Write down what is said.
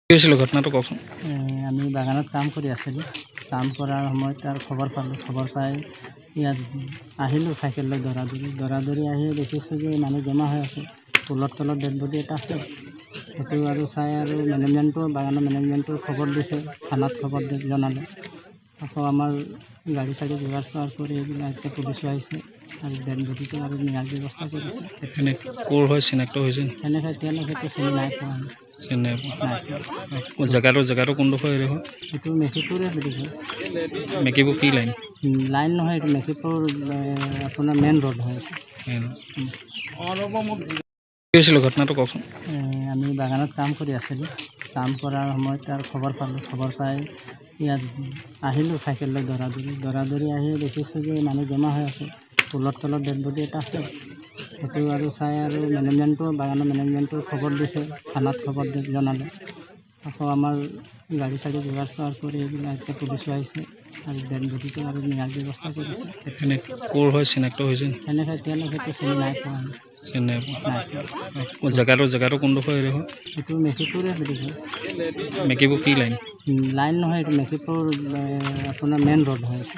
কি হৈছিলে ঘটনাটো কওকচোন। আমি বাগানত কাম কৰি আছিলোঁ। কাম কৰাৰ সময়ত তাৰ খবৰ পালোঁ। খবৰ পাই ইয়াত আহিলোঁ চাইকেল লৈ দৌৰা দৌৰি। দৌৰা দৌৰি আহি দেখিছোঁ যে মানুহ জমা হৈ আছে, পুলৰ তলত ডেড বডি এটা আছে। সেইটো আৰু চাই আৰু মেনেজমেণ্টো, বাগানৰ মেনেজমেণ্টো খবৰ দিছে, থানাত খবৰ দি জনালে। আকৌ আমাৰ গাড়ী চাড়ী যোগাৰ চোগাৰ কৰি এইবিলাক এতিয়া পুলিচো আহিছে আৰু ডেড বডিটো আৰু নিয়াৰ ব্যৱস্থা কৰিছে। এনে ক'ৰ হয় চিনাক্ত হৈছে নি? সেনেকৈ এতিয়ালৈকেতো চিনি নাই পোৱা। চিনি নাই পোৱা? নাই পোৱা। জেগাটো কোনডোখৰ এইডোখৰ? এইটো মেখিপুৰে বুলি কয়। মেকিপুৰ কি লাইন? লাইন নহয়, এইটো মেখিপুৰ আপোনাৰ মেইন ৰোড হয় এইটো। কি হৈছিলে ঘটনাটো কওকচোন। আমি বাগানত কাম কৰি আছিলোঁ। কাম কৰাৰ সময়ত তাৰ খবৰ পালোঁ। খবৰ পাই ইয়াত আহিলোঁ চাইকেল লৈ দৌৰা দৌৰি। দৌৰা দৌৰি আহি দেখিছোঁ যে মানুহ জমা হৈ আছে, পুলৰ তলত ডেড বডি এটা আছে। সেইটো আৰু চাই আৰু মেনেজমেণ্টো, বাগানৰ মেনেজমেণ্টো খবৰ দিছে, থানাত খবৰ দি জনালে। আকৌ আমাৰ গাড়ী চাড়ী যোগাৰ চোগাৰ কৰি এইবিলাক এতিয়া পুলিচো আহিছে আৰু ডেড বডিটো আৰু নিয়াৰ ব্যৱস্থা কৰিছে। এনে ক'ৰ হয় চিনাক্ত হৈছে নি? সেনেকৈ এতিয়ালৈকেতো চিনি নাই পোৱা। চিনি নাই পোৱা? নাই পোৱা। জেগাটো কোনডোখৰ এইডোখৰ? এইটো মেখিপুৰে বুলি কয়। মেকিপুৰ কি লাইন? লাইন নহয়, এইটো মেখিপুৰ আপোনাৰ মেইন ৰোড হয় এইটো।